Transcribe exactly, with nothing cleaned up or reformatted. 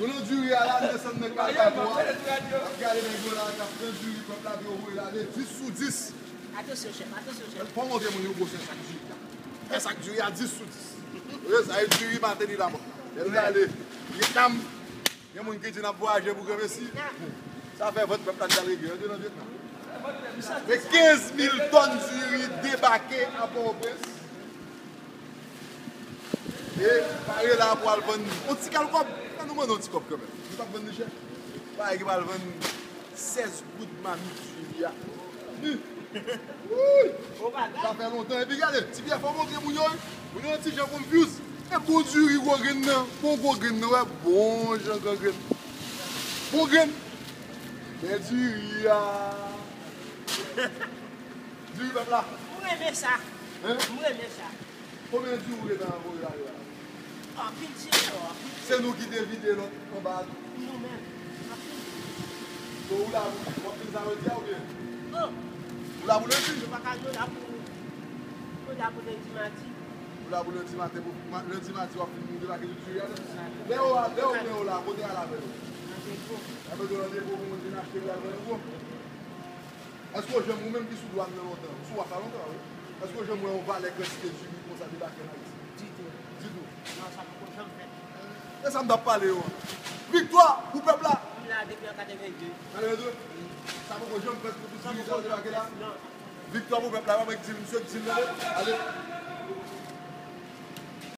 Nou nan diri a la, nou desann nan kalkatwa. N ap gade nèg yo la k ap pran diri pèp la, yo voye l ale, dis sou dis. Atansyon, chèf, atansyon, chèf. Fò w montre moun yo gwosè sak diri a. Fè sak diri a dis sou dis. Ou wè sa, e diri maten li la. Lè l ale Vyetnam, gen moun ki di n ap vwayaje pou granmesi. Sa fè vant pèp la ki al regle, yo te nan Vyetnam. Men kenz mil tòn diri debake a Pòtoprens. E pare la pou al vann yon ti kal kòb. Fè nou mande yon ti kòb kanmenm. Nou p ap vann li chè. Pare ki pral vann sèz goud mamit diri a. Ni. Wouy! Sa fè lontan. Epi gade, Ti Pyè, fò w montre moun yo, wi. Moun yo yon ti jan confuse. E bon diri gwo grenn nan. Bon gwo grenn nan, wè. Bon jan gran grenn. Bon grenn. Men diri a. Diri pèp la. Mwen renmen sa. Hein? Mwen renmen sa. Konbyen diri ou gentan voye ale la? Anpil, senyè, anpil. Se nou ki te vide lòt anba a tou. Nou menm. Anpil. So, ou la pou, w ap fin sa jodi a oubyen? Oh. Ou la pou lendi? Nou pa ka, nou la pou, nou la pou lendi, madi. Ou la pou lendi maten, pou ma-, lendi, madi, w ap fin debake tout diri a, non? Lè yo a, lè yo pran yo la, kote y al avè yo? Nan depo. Y ap mete yo nan depo pou moun vin achte, y al vann yo gwo. Èske w janm, ou menm ki sou dwàn nan lontan, ou sou waf la lontan, wi? Èske w janm wè yon valè kantite diri konsa debake an Ayiti? Ditou. Ditou. Non, sa poko janm fèt. E sa m t ap pale yo an. Viktwa pou pèp la! M la depi an katrevenndez. Katrevenndez? Wi. Sa poko janm fèt pou tout diri sa yo debake la? Non. Viktwa pou pèp la, pa mwen k di l, misye k di l, ale. Ale.